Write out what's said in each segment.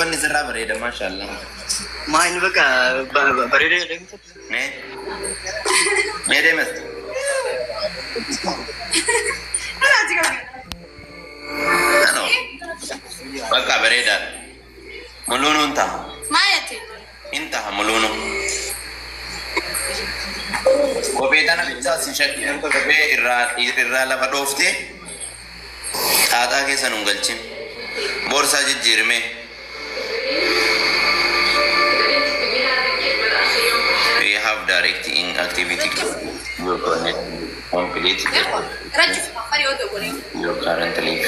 Uffanni sirraa bareeda, maashaallah. Maa inni bakka bareeda jedhamtu. Mee mee deemas. Ano. Bakka bareedaadha. Muluunuu hin taha. Maal jette? Hin taha muluunuu. Kophee tana bichaa si shakkii, kophee irraa lafa dhooftee xaaxaa keessa nun galchin. Boorsaa jijjiirmee. We have direct in activity. You connect complete Rachuuf afaan yoo ta'u godhee. your current link.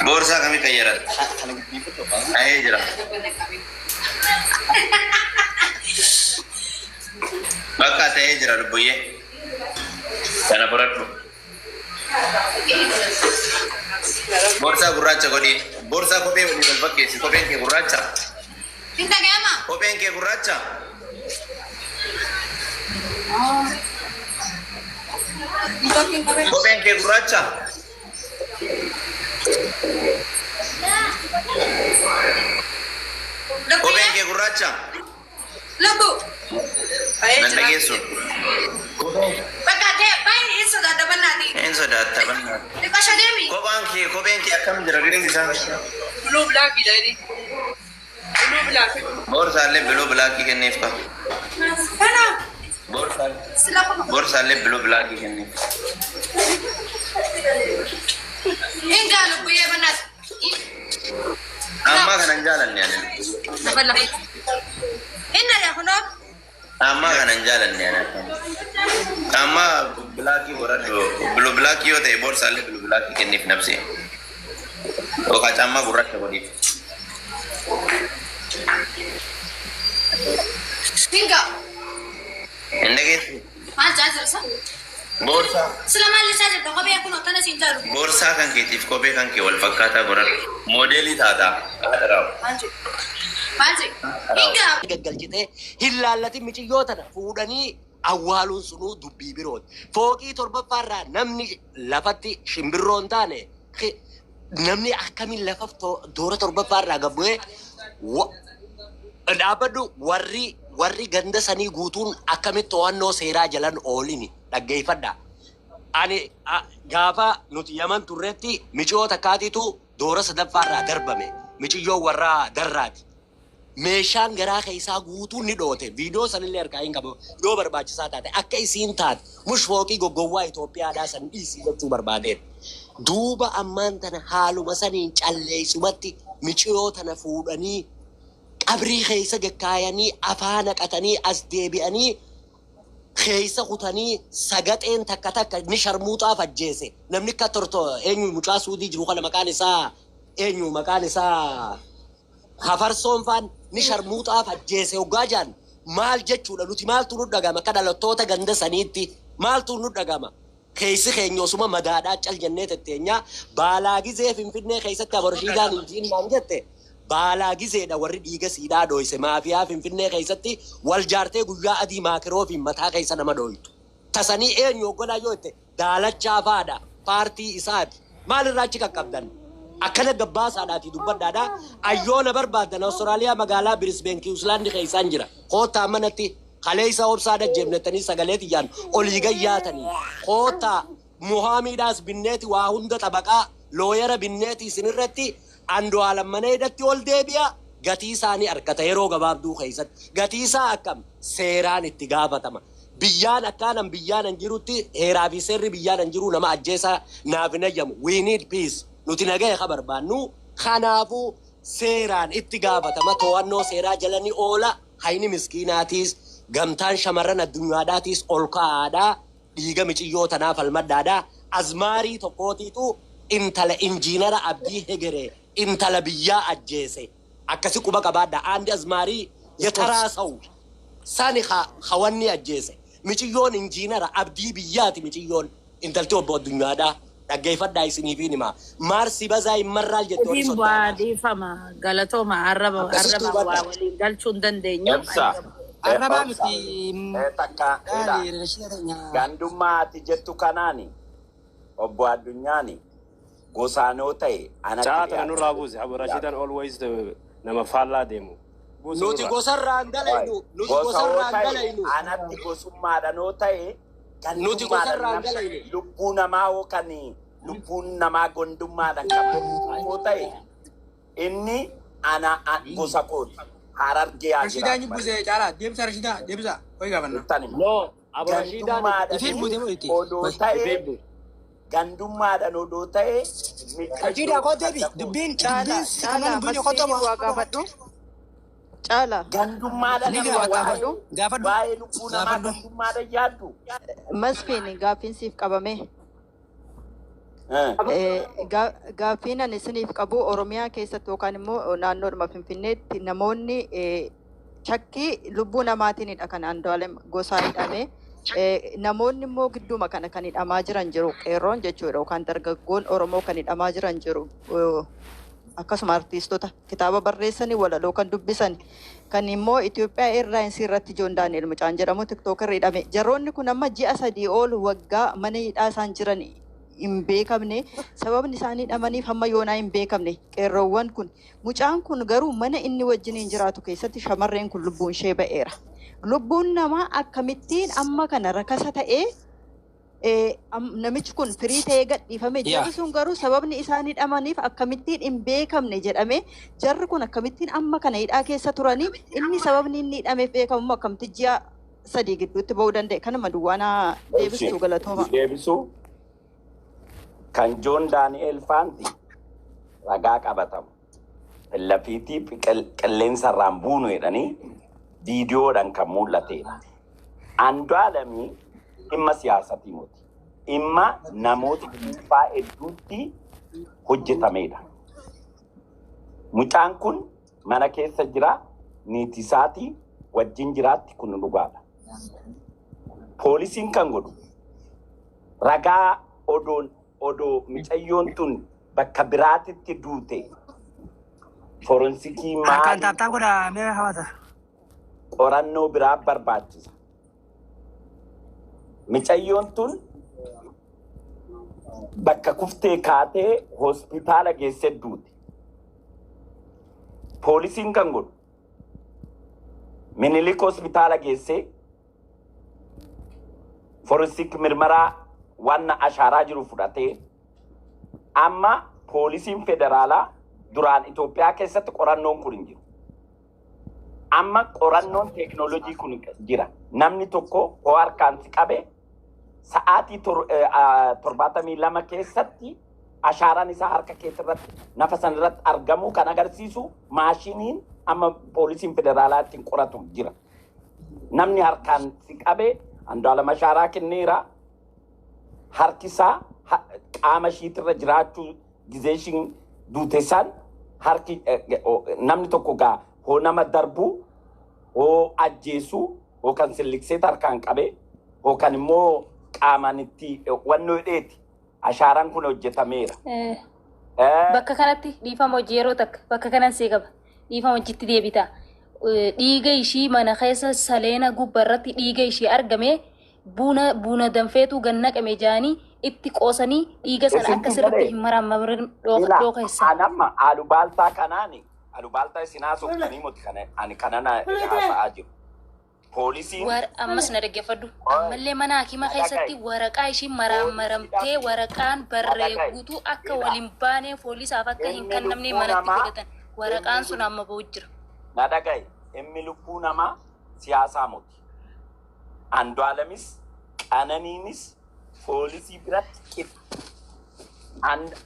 Boorsaa kamii qayyarata? Kana guddiifatu. Ahee jira. Bakka ta'ee jira, lubbuyyee. Kana fudhadhu. Boorsaa gurraacha godhi. Boorsaa kophee waliin wal fakkeessi. Kopheen kee gurraacha. Hin dhaga'ama. Kopheen kee gurraacha. Kopheen kee gurraacha. Kopheen kee gurraacha. Lubbu. Nan dhageessu. Bakka ta'e baay'ee hin sodaadha bannaati. Hin sodaatta bannaa. Dhiqasha deemi. Kophaan kee, kopheen kee akkam jira rifeensi isaa? Blue black jedhani. Blue black. Boorsaallee blue blackii kenneef ka. Kana. Boorsaallee Sila kuma. boorsaallee blue blackii kenneef. Hin gaa, lubbuyyee, bannaati. Ammaa kana hin jaalanne ani. Inni ari'a kunoo. Ammaa kana hin jaalanne ani. Amma blackii godhadhu. Blue blackii yoo ta'e boorsaallee blue blackii kenneef nabsee. Yookaan caammaa gurraacha godhiif. Hin gaa. Hin dhageessu. Maal jaa jirsa? Boorsaa. Sila maal isaa jirta? Kophee kun tana siin jaalu. Boorsaa kan keetiif kophee kan kee wal fakkaataa godhadhu. Moodeelii taataa. Haadha. Maal jedhu? Maal jedhu? Hin gaa. Gaggalchitee hin laallatin. Miciyyoo tana fuudhanii awwaaluun sunuu dubbii birooti. Fooqii torbaffaarraa namni lafatti shimbirroo hin taane, namni akkamiin lafa toora torbaffaarraa gad bu'ee dhaabbadhu? Warri ganda sanii guutuun akkamitti to'annoo seeraa jalan oolini? Dhaggeeffadha. Ani gaafa nuti Yaman turretti miciyoo takkaatitu doora sadaffaarraa darbame. Miciyyoo warra darraati. Meeshaan garaa keessaa guutuun ni dhoote. Viidiyoo sanillee harkaa hin qabu. Yoo barbaachisaa taate akka isiin taate mush fooqii goggowwaa Itoophiyaadhaa san dhiisii jechuu barbaadeen. Duuba ammaan tana haaluma saniin calleessumatti miciyoo tana fuudhanii qabrii keessa gakkaayanii, afaa naqatanii, as deebi'anii keessa kutanii, sagaxeen takka takka ni sharmuuxaaf ajjeese. Namni akka torto eenyu, mucaa Suudii jiru kana, maqaan isaa eenyu, maqaan isaa hafarsoon faan ni sharmuuxaaf ajjeese hoggaa jaan maal jechuudha? Nuti maaltu nu dhagama? Akka dhalattoota ganda saniitti maaltu nu dhagama? Keessi keenya osuma madaadhaa cal jennee tetteenyaa. Baalaa gizee Finfinnee keessatti abarshiidaan hin jiinnaan jette, baalaa gizeedha. Warri dhiiga siidhaa dhooyse maafiyaa Finfinnee keessatti wal jaartee guyyaa adii maakiroo fi mataa keessa nama dhooytu. Tasanii eenyu hogganaa yoo jette, Daalachaa faadha, paartii isaati. Maalirraa achi qaqqabdan? Akkana gabbaasaadhaati dubbadhaadha. Ayyoona barbaaddan, Awustiraaliyaa magaalaa Brisbane, Queensland keessaan jira. Koottaa manatti. Kaleessa obsaa jeemnettanii sagalee tiyyaan olii gayyaatanii. Koottaa muhaamiidhaas binneeti, waa hunda xabaqaa lawyera binneeti isinirratti Andu'aalam mana hidhatti ol deebi'a. Gatii isaanii argata yeroo gabaabduu keessatti. Gatii isaa akkam seeraan itti gaafatama. Biyyaan akkaanan biyyaan hin jirutti, heeraa fi seerri biyyaan hin jiru nama ajjeesaa naaf hin ayyamu. We need peace. Nuti nagaya ka barbaannu. Kanaafuu seeraan itti gaafatama, to'annoo seeraa jala ni oola. Hayni miskiinaatiis, gamtaan shamarran addunyaadhaatiis ol ka'aadha. Dhiiga miciyyoo tanaa falmadhaadha. Azmaarii tokkootiitu intala injiinara Abdii Hegeree, intala biyyaa ajjeese. Akkasi quba qabaadha. Aandi azmaarii yataraa sawu sani hawanni ajjeese. Miciyyoon injiinara abdii biyyaati. Miciyyoon intalti obbo addunyaadha. Dhaggeeffadhaa, isiniifiin himaa. Maarsi bazaa hin marraal jette warri Ofiin bu'aa soddaadha. dhiifama galatooma arraba Akkasitti arraba waa hubadha. waliin galchuu hin dandeenyu. Ibsa. Arrabaa Obsa. miti. Takka ila Gaali rashida teenya. Gandummaa ati jettu kanaani. Obbo Addunyaani gosaanoo ta'e anatti Caalaa tana dhiyaata. nurraa buuse. Abu Rashiidaan always nama faallaa deemu. Buuse Nuti nurraa. gosarraa hin dalaynu. Nuti Gosa yoo gosarraa hin ta'e dalaynu. anatti gosummaadhaan ta'e Nuti gandummaadhaan gosarraa hin nam dalaynu. lubbuu namaa hoo kan lubbuun namaa gondummaadhaan kan yoo ta'e inni ana gosa kooti. Harargee haa Rashiidaan jiraatu malee. buuse caalaa deemsa Rashiidaa deemsa ho'i gaafanna. Nuttan hima. No, Abu Rashiidaan Ifeef buute moo itti? Gandummaadhaan odoo ta'e Ifeef buute. gandummaadhaan odoo ta'e Rashiidaa micayyoon koo deebi ganda kooti. dubbiin Caala, dubbiin si caala, kanneen dubbiin masfiin qottoma. waa gaafadhu. Caala, Gandummaadhaan Ni amma gaafata waa'ee gaafadhu waa'ee lubbuu namaa gaafadhu. gandummaadhaan yaaddu. Masfiin gaaffiin siif qabame. Gaaffiin ani isiniif qabu Oromiyaa keessatti yookaan immoo naannoodhuma Finfinneetti namoonni shakkii lubbuu namaatiinidha kan Andu'aalem Gosaa hidhame. Namoonni immoo gidduma kana kan hidhamaa jiran jiru qeerroon jechuudha yookaan dargaggoon Oromoo kan hidhamaa jiran jiru. Akkasuma artiistota kitaaba barreessanii walaloo kan dubbisan kan immoo Itoophiyaa Airlines irratti Joon Daani'el mucaan jedhamu tiktookarra hidhame. Jarroonni kun amma ji'a 3 ol waggaa mana hidhaa isaan jiran hin beekamne, sababni isaan hidhamaniif hamma yoonaa hin beekamne qeerroowwan kun. Mucaan kun garuu mana inni wajjiniin jiraatu keessatti shamarreen kun lubbuun ishee ba'eera. Lubbuun namaa akkamittiin amma kana rakasa ta'ee namichi kun firii ta'ee gadhiifame? Jarri sun garuu sababni isaan hidhamaniif akkamittiin hin beekamne jedhame. Jarri kun akkamittiin amma kana hidhaa keessa turanii, inni sababni inni hidhameef beekamu immoo akkamitti ji'a 3 gidduutti ba'uu danda'e? Kanuma duwwaanaa deebistuu, galatooma. Deebisuu kan Joon Daani'el Faanti ragaa qabatamu. Lafiitii qilleensa irraan buunu jedhanii viidiyoodhaan kan mul'atedha. Andu'aalamii dhimma siyaasatii miti. Dhimma namoota dhuunfaa hedduutti hojjetamedha. Mucaan kun mana keessa jira, niitii isaatii wajjin jiraatti, kun dhugaadha. Poolisiin kan godhu ragaa odoon odoo micayyoon tun bakka biraatitti duute forensikii Harkaan maali taaptaa godhaa mee hawaasa. qorannoo biraa barbaachisa. Micayyoon tun bakka kuftee kaatee hospitaala geessee duute. Poolisiin kan godhu Minilik hospitaala geessee forensik mirmaraa waan ashaaraa jiru fudhatee amma poolisiin federaalaa duraan Itoophiyaa keessatti qorannoon kun hin jiru. Amma qorannoon teeknooloojii kun jira. Namni tokko hoo harkaan si qabe sa'aatii 72 keessatti ashaaraan isaa harka keessa irratti nafa sana irratti argamuu kan agarsiisu maashiniin amma poolisiin federaalaa ittiin qoratu jira. Namni harkaan si qabe Andu'aalem ashaaraa kenneera. Harki isaa qaama ishiitirra jiraachuu gizee ishiin duute san harki namni tokko gaa hoo nama darbuu hoo ajjeesuu hoo kan sillikseet harkaan qabe hoo kan immoo qaamaan itti wannoo hidheeti. Ashaaraan kun hojjetameera. Bakka kanatti dhiifama hojii yeroo takka bakka kanan see qaba. Dhiifama hojiitti deebita. Dhiiga ishii mana keessa saleena gubbaa irratti dhiiga ishii argame buna danfeetu gannaqame jaanii itti qoosanii dhiiga sana akka Isintu sirriitti malee hin maraammarin ila dhookeessan. anamma alubaaltaa kanaani alubaaltaa isin haasoftanii moti kana ani kanana haasa'aa jiru. Poolisiin Ammas na dhaggeeffadhu. Ammallee mana hakiima keessatti waraqaa ishii maraammaramtee waraqaan barree guutuu akka waliin baanee poolisaaf akka hin Inni kennamne lubbuu manatti namaa godhatan. Waraqaan sun amma ba'u jira. Na dhagaye, inni lubbuu namaa siyaasaa moti. Andu'aalamis Qananiinis poolisii biratti qixa.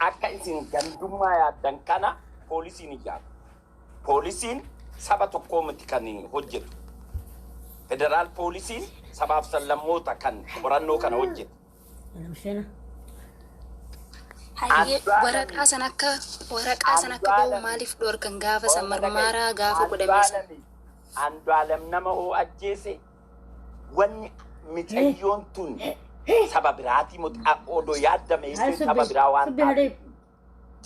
Akka isin gandummaa yaaddan kana poolisiin ijaaru. Poolisiin saba tokkoo miti kan hojjetu. Federaal poolisiin sabaaf sablammoota kan qorannoo kana hojjetu. Hayyee, waraqaa san akka ba'u maaliif dhorkan gaafa san marmaaraa gaafa godhame san? Andu'aalem nama hoo ajjeese wanni micayyoon tun saba biraatii moti odoo yaaddame illee saba biraa waan taate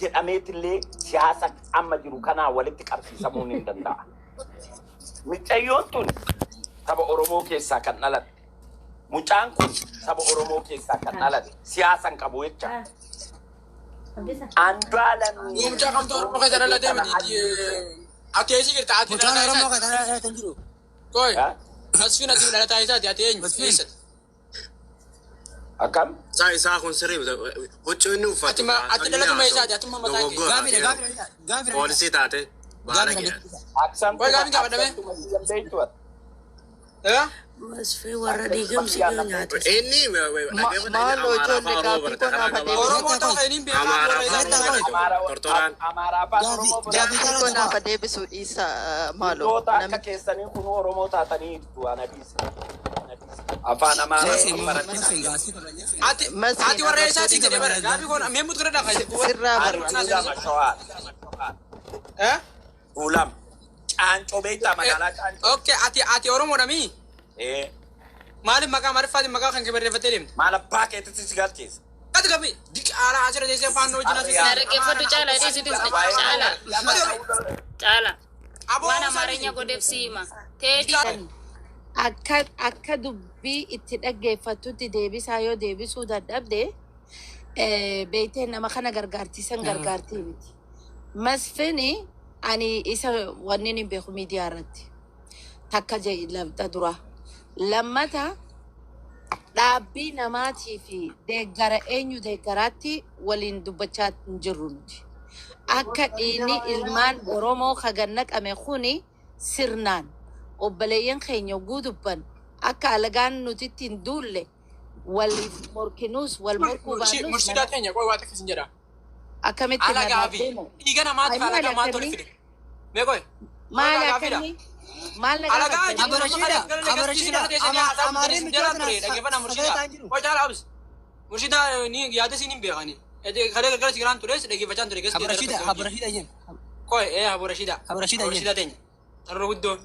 jedhameetillee siyaasa amma jiru kanaa walitti qabsiisamuun hin danda'a. Micayyoon tun saba Oromoo keessaa kan dhalatte. Mucaan kun saba Oromoo keessaa kan dhalate siyaasa hin qabu jecha. Andu'aalam Mucaa kamtu Oromoo keessa dhalatee miti. Ati eessa jirta? Ati Mucaan dhalataa Oromoo isaati. keessa dhalate hin jiru. Koi. Asfiin ati dhalataa isaati. Ati eenyu? Eessatti? Akkam? Isaa isaa kun sirrii huccuu inni uffatu. Ati ati dhalatuma eessaati? Ati mataa kee. Dogoggora. Gaaffiidha gaaffiidha gaaffiidha. Poolisii taate baala Gaaffiidha. keedha. Koi gaaffiin gaafadhame. Eh? Masfii warra diigamsi yoo nyaate. Inni Maaloo ijoollee gaaffii koo naaf deebisu. Oromoo ta'uu kan inni beekaa Amaaraa warra afaan isaa. Oromoo barate tortoraan. Amaaraa afaan Oromoo Gaaffii Gaaffii koo naaf deebisu dhiisa maaloo. Wantoota akka keessanii kun Oromoo taatanii jirtu ana dhiise. Afaan Amaaraa barate. Ati ati warra eessaati jedhee bara. Gaaffii koon mee mutu gara dhaqa. Sirraa Ani bara. Tuulama Shawaa. Eh? Tuulama. Caancoo beektaa magaalaa Caancoo. Okay, ati ati Oromoodha mii? Eh. Maaliif maqaa Amaariffaatiin maqaa kan kee barreeffattee deemte? Maal abbaa keetitti si galcheessa? Ati gaaffii diqaalaa asirra teessee faannoo wajjin asirra. Na dhaggeeffadhu Caalaa dhiisi dhiisi Caalaa. Caalaa. Waan Amaarinya godheef si hima. Teedii. Akka akka dubbii itti dhaggeeffattutti deebisaa yoo deebisuu dadhabde beektee nama kana gargaartisan gargaartii miti. Masfini ani isa wanni hin beeku miidiyaa irratti. Takka jedhi lamta dura. Lammata dhaabbii namaatii fi deeggara eenyu deeggaraatti waliin dubbachaa hin jirru nuti. Akka dhiigni ilmaan Oromoo kagan naqame kuni sirnaan obboleeyyan keenya oguu dubban akka alagaan nuti ittiin duulle waliif morkinuus wal morkuu baannus Murshidaa keenya qoy waa takka sin jedha. akkamitti Alagaa fi dhiiga namaatiif Ay, maal alagaa maaltu akkamii? walitti fide? Mee qoy. Maal akkamii? Maal na Alagaa gaafatte? jechuun nama kana gara legacy nama teessee haasaa Amaarri jala ture dhaggeeffannaa murshidaa. Qoy caala abs. Murshidaa ni yaada siin hin beekani. Kalee gargara sigiraan tures dhaggeeffachaan ture. Abarashiida abarashiida jeen. Qoy ee abarashiida. Abarashiida jeen. Abarashiida teenya. Tarroo guddoo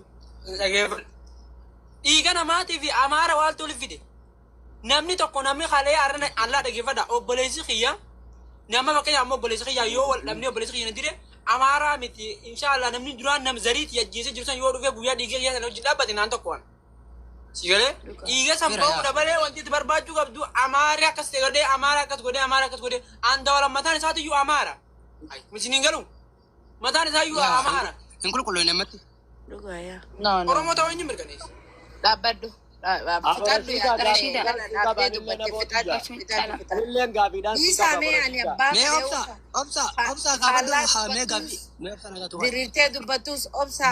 dhaggeeffadhu. Dhiiga namaatii fi amaara waaltu walitti fide. Namni tokko namni kalee arrana allaa dhaggeeffadha. Obboleessi kiyya nama fakkeenya amma obboleessi kiyya yoo wal dhabnee obboleessi kiyya na dire amaaraa miti inshaallah namni duraan nam zariiti ajjeesee jiru san yoo dhufe guyyaa dhiiga kiyya sana wajjin dhaabbate naan tokko waan. Si galee dhiiga san ba'uu dabalee wanti itti barbaachuu qabdu amaarri akkas ta'e godhee amaara akkas godhee amaara akkas godhee andawalan mataan isaatiyyuu amaara. Misiniin galu mataan isaayyuu amaara. Hin qulqulloofne ammatti. Dhugaa yaa. No, no. Oromoo ta'uu eenyu mirkaneessa? Dhaabbadhu. Fixadhu yaa Rashida. dhaabdee dubbatte fixadhu fixadhu fixadhu. Anilleen gaaffiidhaan si Dhiisaa qaba mee ani Abarashiidaa. abbaa Mee fedhe obsa obsa obsa gaafadhu haa mee gaaffii. Mee obsa na gaatu. diriirtee dubbattus obsa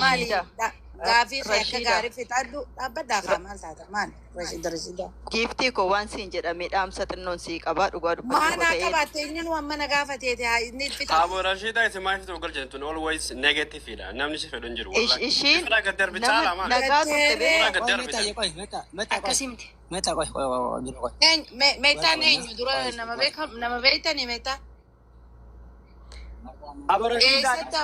maali Rashiida. gaafii kee akka Rashiida. gaarii fixadhu dhaabbadhaa kaa maal taata maal Rashida Rashida. Giiftii koo waan siin jedhame dhaamsa xinnoon sii qabaa dhugaa dubbachuu Maanaa koo ta'ee qabaatte inni nu amma na gaafateete haa inni fixadhu. Abo Rashida isin maal fitoo galchine always negative dha. Namni si fedhu hin jiru. Ish- ishiin Ifra gad darbi nama caala maal? nagaa turte Gatteeree. beektaa? Ifra gad Qoy darbi meetaa caala. qoy meetaa meetaa qoy Akkasii miti. meetaa qoy qoy qoy jiru qoy. Meetaan eenyu dura nama beekamu nama beektanii meetaa? Abarashiidaa Eessatti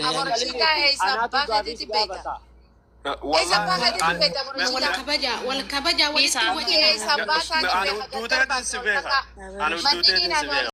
aborashiidaa eessa anaatu abbaa gaaffii si keetitti beekta? gaafata. Eessa abbaa keetitti beekta Wal aborashiidaa? kabaja wal kabaja walitti Eessa wajjin abbaa isaatti Ani beeka udduuteetiin gargar si baasa beeka. ol Ani Manni udduuteetiin si naannoo beeka.